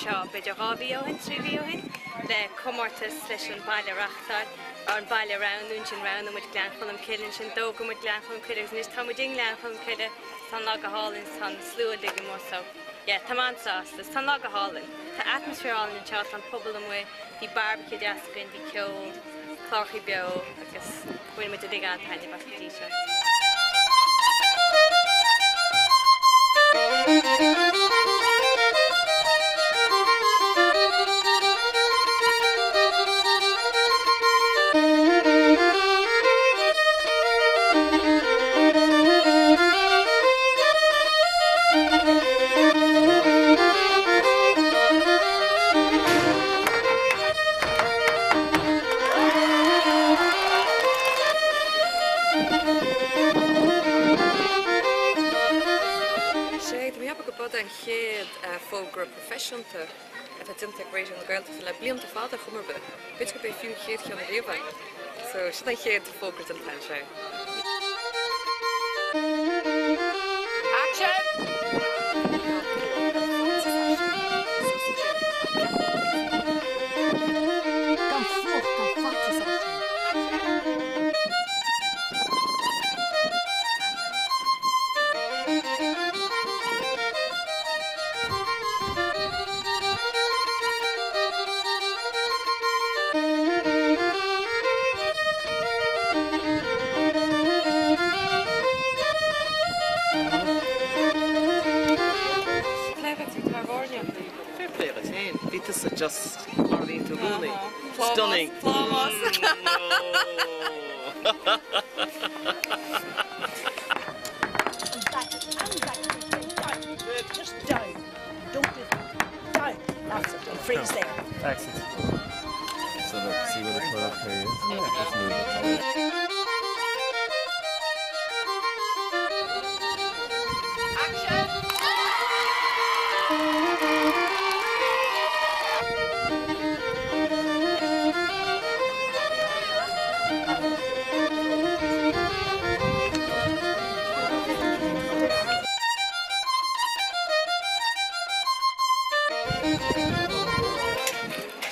anseo b'fhéidir 2 mhí ó shin, 3 mhí ó shin, le comórtas leis an baile a reachtáil, an baile a roghnú, ansin roghnaigh muid Gleann Cholm Cille, ansin d'fhógair muid Gleann Cholm Cille agus anois tá muid i nGleann Cholm Cille, tá an lá go hálainn, tá an slua uilig amuigh so yeah, tá mé an-sásta, tá an lá go hálainn. Tá atmaisféar álainn anseo, tá an pobal amuigh, bhí barbecue deas againn, bhí ceol, clárachaí beo agus bhain muid uilig an-taitneamh as go dtí seo. Sé, tá mé ag ceapadh gurb é an chéad fógra proifisiúnta atá déanta ag Raidió na Gaeltachta le blianta fada ar chuma ar bith. B'fhéidir gurb é fiú an chéad cheann ariamh é. So, sin an chéad fógra déanta anseo. Gan fuacht, gan faitíos ort. Fair play duit féin. Bhí tusa just mar a bhíonn tú i gcónaí. Stunning. Plámás. And back, and back. Down. Just down. Don't do that. Down. That's it. And freeze there. Excellent. So look, see where the toilet tray is? Just move it.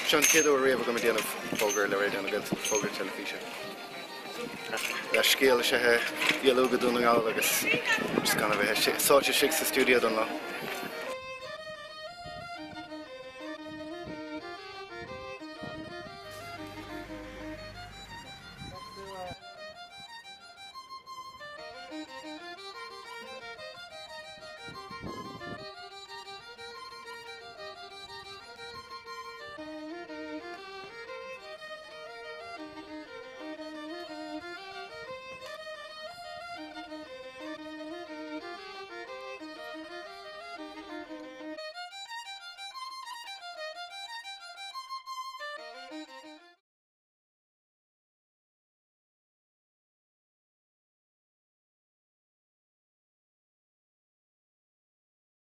Seo an chéad uair riamh agam ag déanamh fógra le Raidió na Gaeltachta, fógra teilifíse. Le scéal is ea é éalú go Dún na nGall agus just gan a bheith sáite istigh sa stiúideo don lá.